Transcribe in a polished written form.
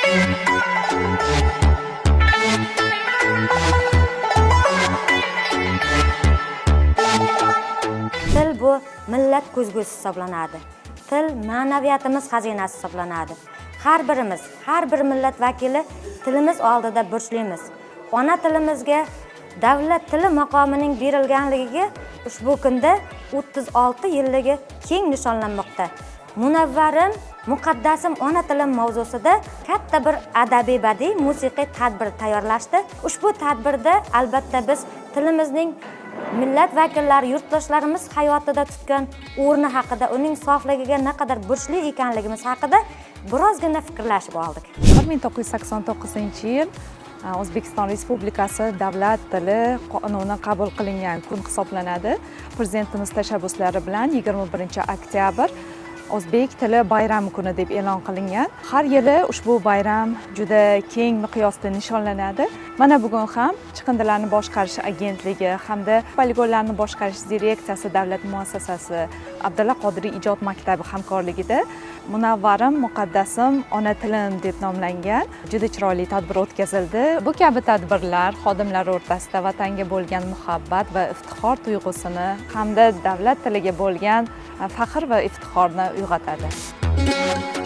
Til bu millat ko'zgusi hisoblanadi. Til ma'naviyatimiz xazinasi hisoblanadi. Har birimiz, har bir millat vakili tilimiz oldida burchlimiz. Ona tilimizga davlat tili maqomining berilganligiga ushbu kunda 36 yilligi keng nishonlanmoqda. Munavvarim, muqaddasim ona tilim mavzusida katta bir adabiy, badiiy, musiqiy tadbir tayyorlashdi. Ushbu tadbirda albatta biz tilimizning millat vakillari, yurtdoshlarimiz hayotida tutgan o'rni haqida, uning sofligiga naqadar burchli ekanligimiz haqida birozgina fikrlashib oldik. 1989-yil O'zbekiston Respublikasi davlat tili qonuni qabul qilingan kun hisoblanadi. Prezidentimiz tashabbuslari bilan 21-oktyabr O'zbek tili bayrami kuni deb e'lon qilingan. Har yili ushbu bayram juda keng miqyosda nishonlanadi. Mana bugun ham Chiqindilarni boshqarish agentligi hamda poligonlarni boshqarish direksiyasi davlat muassasasi, Abdulla Qodiriy ijod maktabi hamkorligida "Munavvarim, muqaddasim ona tilim" deb nomlangan juda chiroyli tadbir o'tkazildi. Bu kabi tadbirlar xodimlar o'rtasida vatanga bo'lgan muhabbat va iftixor tuyg'usini hamda davlat tiliga bo'lgan faxr va iftixorni uyg'otadi.